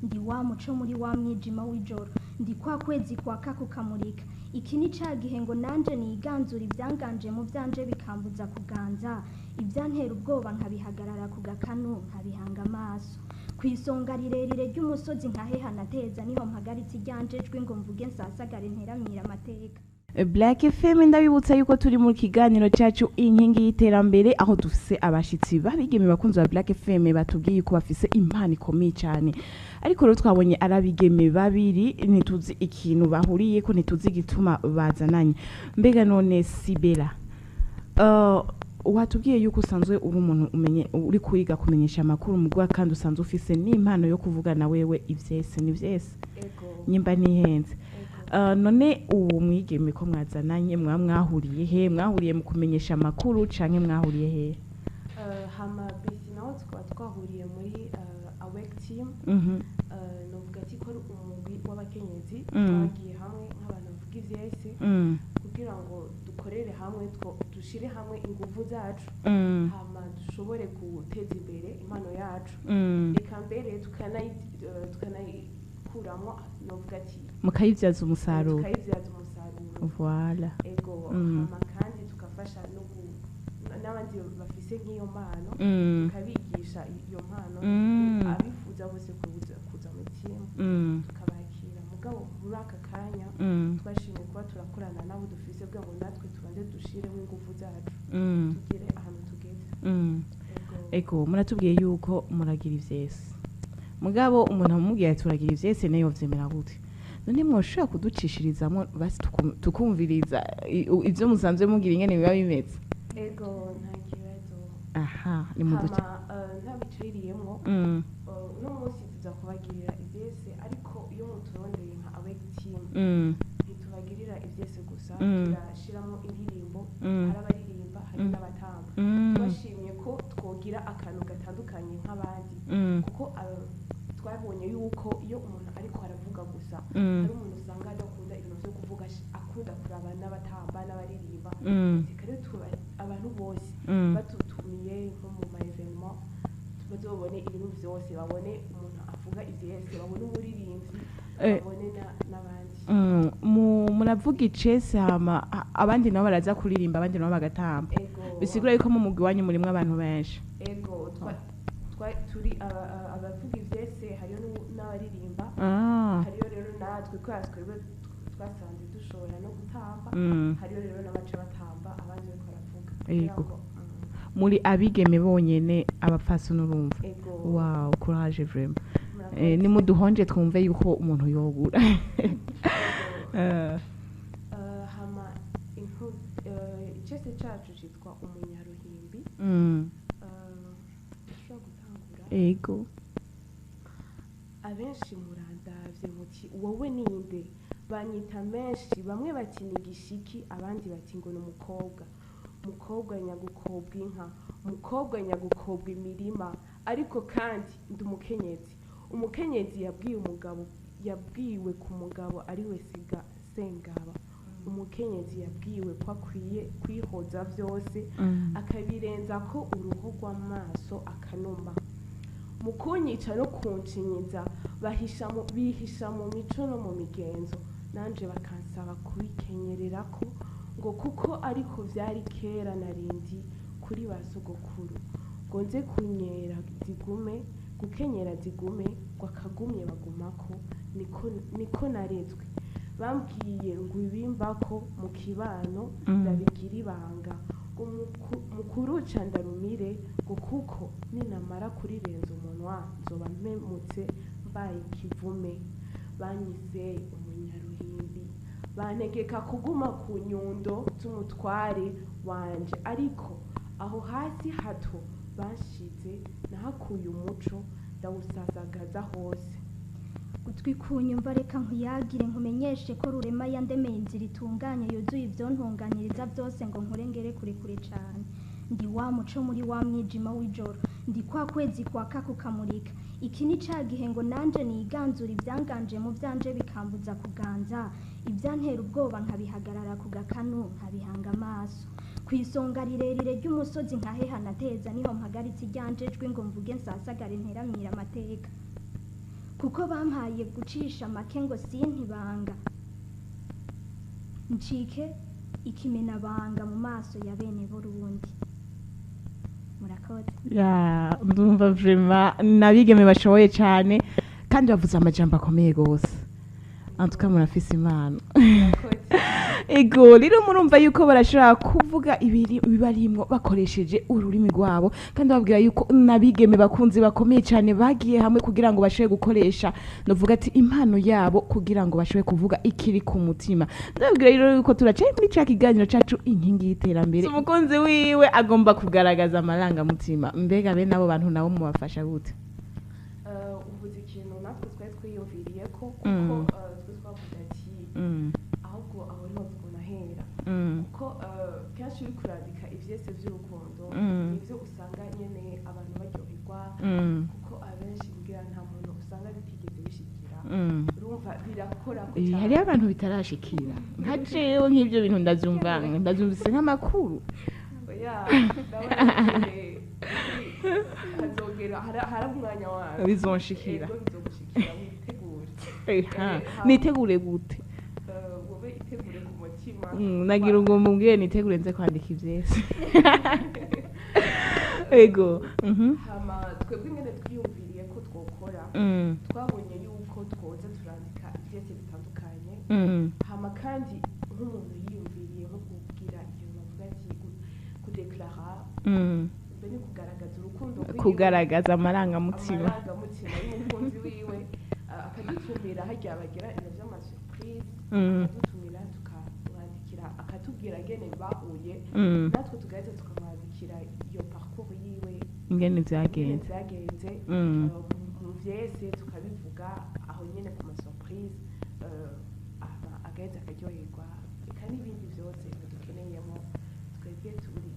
Ndi wa muco muri wa mwijima w'ijoro, ndi kwa kwezi kwaka kukamurika. Iki ni ca gihe ngo nanje niganzura ivyanganje mu vyanje bikambuza kuganza, ivyantera ubwoba nkabihagarara ku gakanu nkabihanga amaso. Kw'isonga rirerire ry'umusozi nkaheha nateza, niho mpagaritse iryanje jwi ngo mvuge nsasagare nteramire amateka. Black FM, ndabibutsa yuko turi mu kiganiro cyacu Inkingi y'Iterambere, aho dufise abashitsi babigeme bakunzi ba Black FM batubwiye ko bafise impano ikomeye cyane. Ariko rero twabonye ari abigeme babiri, ntituzi ikintu bahuriye ko, ntituzi igituma bazananye. Mbega none Sibera, watubwiye yuko usanzwe uri umuntu umenye uri kwiga kumenyesha amakuru mugwa, kandi usanzwe ufise n'impano yo kuvugana wewe ivyese ni vyese. Ego. Nyimba ntihenze. Ego. None uwo mwigeme ko mwazananye, mwa mwahuriye he? Mwahuriye mu kumenyesha amakuru canke mwahuriye he? Hama Besi nawe tukaba twahuriye muri Awake Team. Novuga ati ko ari umugwi w'abakenyezi twagiye hamwe nk'abantu bavuga ivyese kugira ngo dukorere hamwe, dushire hamwe inguvu zacu, hama dushobore guteza imbere impano yacu, eka mbere tukanayikuramwo, novuga ati mukayibyaza umusaruro. Tukayibyaza umusaruro. Voilà. Ego. Hama kandi tugafasha no n'abandi bafise nk'iyo mpano, tukabigisha iyo mpano. Abifuza bose kuza muri team, tukabakira. Mugabo muri aka kanya twashimye kuba turakorana n'abo dufise kugira ngo natwe tubanze dushireho ingufu zacu, tugere ahantu tugeze. Ego. Ego, muratubwiye yuko muragira ivyese, mugabo umuntu amubwiye ati uragira ivyese nayo vyemera gute? None mwoshobora kuducishirizamwo basi tukumviriza ivyo musanzwe mugira ingene biba bimeze? Ego, nta kibazo. Aha ni muduce. Hama ntabiciriyemwo, uno munsi tuza kubagirira ivyese, ariko iyo muturondeye nka Awake Team, ntitubagirira ivyese gusa, turashiramo indirimbo. Hari abaririmba, hari n'abatamba. Twashimye ko twogira akantu gatandukanye nk'abandi, kuko twabonye yuko iyo umuntu ariko aravuga gusa, hari umuntu usanga adakunda ibintu byo kuvuga, akunda kuraba n'abatamba n'abaririmba. Reka rero abantu bose batutumiye nko mu ma événement bazobone ibintu vyose, babone umuntu avuga ivyese, babone umuririmbyi, babone n'abandi. Muravuga icese, hama abandi nabo baraza kuririmba, abandi nabo bagatamba. Ego. Bisigura yuko mu mugwi wanyu murimwo abantu benshi. Ego, turi abavuga ivyese, hariyo n'abaririmba. Hariyo rero natwe, kubera twebwe twasanze dushobora no gutamba, hariyo rero n'abaca batamba abandi bariko baravuga kugira ngo Muri abigeme bonyene, abapfasoni, urumva? Ego. Wow, courage vraiment. Murakoze. Nimuduhonje twumve yuko umuntu yogura. Hama icese cacu citwa Umunyaruhimbi. Dushobora gutangura. Ego. Abenshi murandavye muti wowe ninde? Banyita menshi, bamwe bati ni gishiki, abandi bati ngo ni umukobwa, mukobwa nyagukobwa inka, mukobwa nyagukobwa imirima. Ariko kandi ndi umukenyezi, umukenyezi yabwiye umugabo, yabwiwe ku mugabo ariwe siga sengaba, umukenyezi yabwiwe ko akwiye kwihoza byose, akabirenza ko uruhu rw'amaso akanuma. Mu kunyica no kunshinyiza bahisha bihisha mu mico no mu migenzo, nanje bakansaba kubikenyererako ngo kuko ariko vyari kera narindi kuri ba sogokuru, ngo nze kunyera zigume, gukenyera zigume, ngo akagumye bagumako, niko, niko narezwe. Bambwiye ngo ibimbako mu kibano ndabigira ibanga, ngo mukuruca ndarumire, ngo kuko ninamara kurirenza umunwa nzoba mpemutse mbaye ikivume. Banyise umunyaruhimbi, bantegeka kuguma ku nyundo z'umutware wanje, ariko aho hasi hato banshize nahakuye umuco ndawusasagaza hose. Gutwi kunyumva, reka nkuyagire nkumenyeshe ko Rurema yandemeye inzira itunganye yuzuye ivyontunganiriza byose ngo nkurengere kure kure cane. Ndi wa muco muri wa mwijima w'ijoro, ndi kwa kwezi kwaka kukamurika. Iki ni ca gihe ngo nanje niganzura ivyanganje mu vyanje bikambuza kuganza, ivyantera ubwoba nkabihagarara ku gakanu nkabihanga amaso. Kw'isonga rirerire ry'umusozi nkaheha nateza, niho mpagaritse iryanje jwi ngo mvuge nsasagare nteramire amateka. Kuko bampaye gucisha make ngo sintibanga, ncike ikimenabanga mu maso ya bene Burundi. Murakoze. Ya, ndumva vraiment nabigeme bashoboye cyane kandi bavuze amajambo akomeye gose. En tout cas murafise impano. Ego, rero murumva yuko barashobora kuvuga ibiri bibarimwo bakoresheje ururimi rwabo, kandi babwira yuko nabigeme bakunzi bakomeye cyane bagiye hamwe kugira ngo bashobore gukoresha, novuga ati, impano yabo kugira ngo bashobore kuvuga ikiri ku mutima. Ndababwira rero yuko turacaye muri ca kiganiro cacu Inkingi y'Iterambere. Umukunzi wiwe agomba kugaragaza amarangamutima. Mbega bene abo bantu nabo mubafasha gute? Uvuze ikintu natwe twari twiyumviriye ko, kuko twe twavuga ati ahubwo aho niho twonahera, kuko kenshi uri kurandika ivyese vy'urukundo, nivyo usanga nyene abantu baryoherwa, kuko abenshi ngira nta muntu usanga bitigeze bishikira. Urumva birakora ko cane. Hariho abantu bitarashikira, nka jewe nk'ibyo bintu ndavyumva, ndavyumvise nk'amakuru. Oya, ndabona nyene hazogera hari umwanya wawe. Bizonshikira. Ego, bizogushikira, witegure. Eha, nitegure gute? Wowe itegure ku mutima. Nagira ngo mubwire nitegure nze kwandika ivyese. Ego. Hama twebwe ingene twiyumviriye ko twokora, twabonye yuko twoza turandika ivyese bitandukanye. Hama kandi nk'umuntu yiyumviriye nko kubwira ikintu bavuga ati kudeklara, mbe ni kugaragaza urukundo rwiwe, Kugaragaza amarangamutima. Amarangamutima y'umukunzi wiwe, akadutumira harya bagira ibintu vy'amasurprise, akadutumira tukamwandikira, akatubwira ngene bahuye, natwe tugaheza tukamwandikira iyo parcours yiwe, ingene ingene vyagenze. Vyagenze. Mu vyese tukabivuga aho nyene ku masurprise, hama agaheza akaryoherwa, eka n'ibindi vyose dukeneyemo. Twebwe turi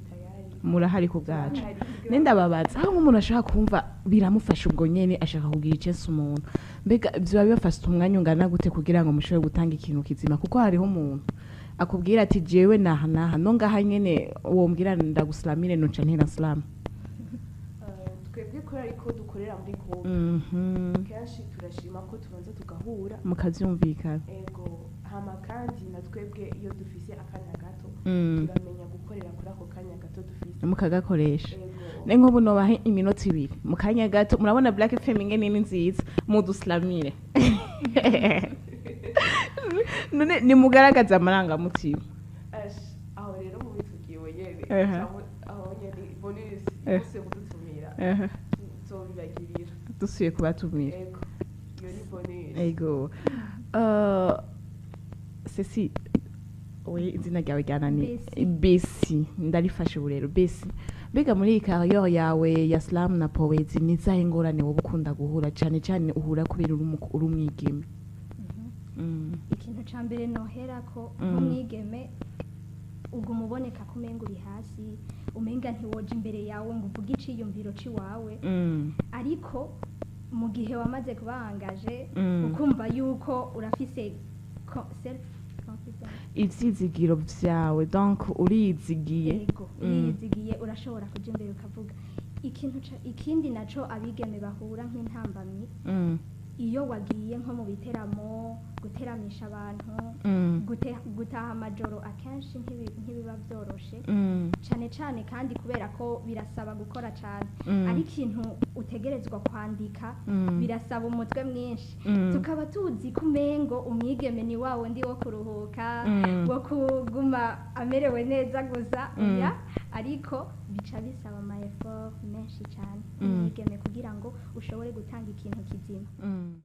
tayari. Murahari ku bwacu. Turahari kugira. Nendababaza, aho nk'umuntu ashaka kumva biramufasha ubwo nyene, ashaka kugira icese umuntu, mbega vyoba bibafasha umwanya ungana gute kugira ngo mushobore gutanga ikintu kizima? Kuko hariho umuntu akubwira ati jewe naha naha no ngaha nyene wombwira ndagusilamire, noca ntera silamu. Twebwe kubera ariko dukorera muri groupe, kenshi turashima ko tubanza tugahura. Mukavyumvikana. Ego, hama kandi na twebwe iyo dufise akanya gato, turamenya gukorera kuri ako kanya gato dufise. Mukagakoresha. Ego. Ne nk'ubu nobahe iminota 2 mu kanya gato, murabona Black FM ingene ni nziza, mudusilamire none nimugaragaze amarangamutima. Ash, aho rero mubitugiwe nyene, aho nyene bonus yose kudutumira, tuzobibagirira. Dusubiye kubatumira. Ego, iyo ni bonus. Ego. Ceci, we izina ryawe ryananiye. Besi. Besi, ndarifashe ubu rero. Besi, mbega muri iyi carrière yawe ya slam na poésie, ni izahe ngorane wowe ukunda guhura cyane cyane, uhura kubera uri umwigeme? Ikintu ca mbere noherako, nk'umwigeme uguma uboneka ko umenga uri hasi, umenga ntiwoja imbere yawe ngo uvuge iciyumviro ciwawe. Ariko mu gihe wamaze kubahangaje, ukumva yuko urafise self confidence. Ivyizigiro vyawe, donc uriyizigiye. Yego, uriyizigiye, urashobora kuja imbere ukavuga ikintu. Ikindi naco abigeme bahura nk'intambamyi, iyo wagiye nko mu biteramo guteramisha abantu, gutaha amajoro akenshi ntibiba vyoroshe, cane cane kandi kubera ko birasaba gukora cane, ari ikintu utegerezwa kwandika, birasaba umutwe mwinshi. Tukaba tuzi ko umengo umwigeme ni wa wundi wo kuruhuka, wo kuguma amerewe neza gusa. Oya, ariko bica bisaba ama effort menshi cane umwigeme kugira ngo ushobore gutanga ikintu kizima.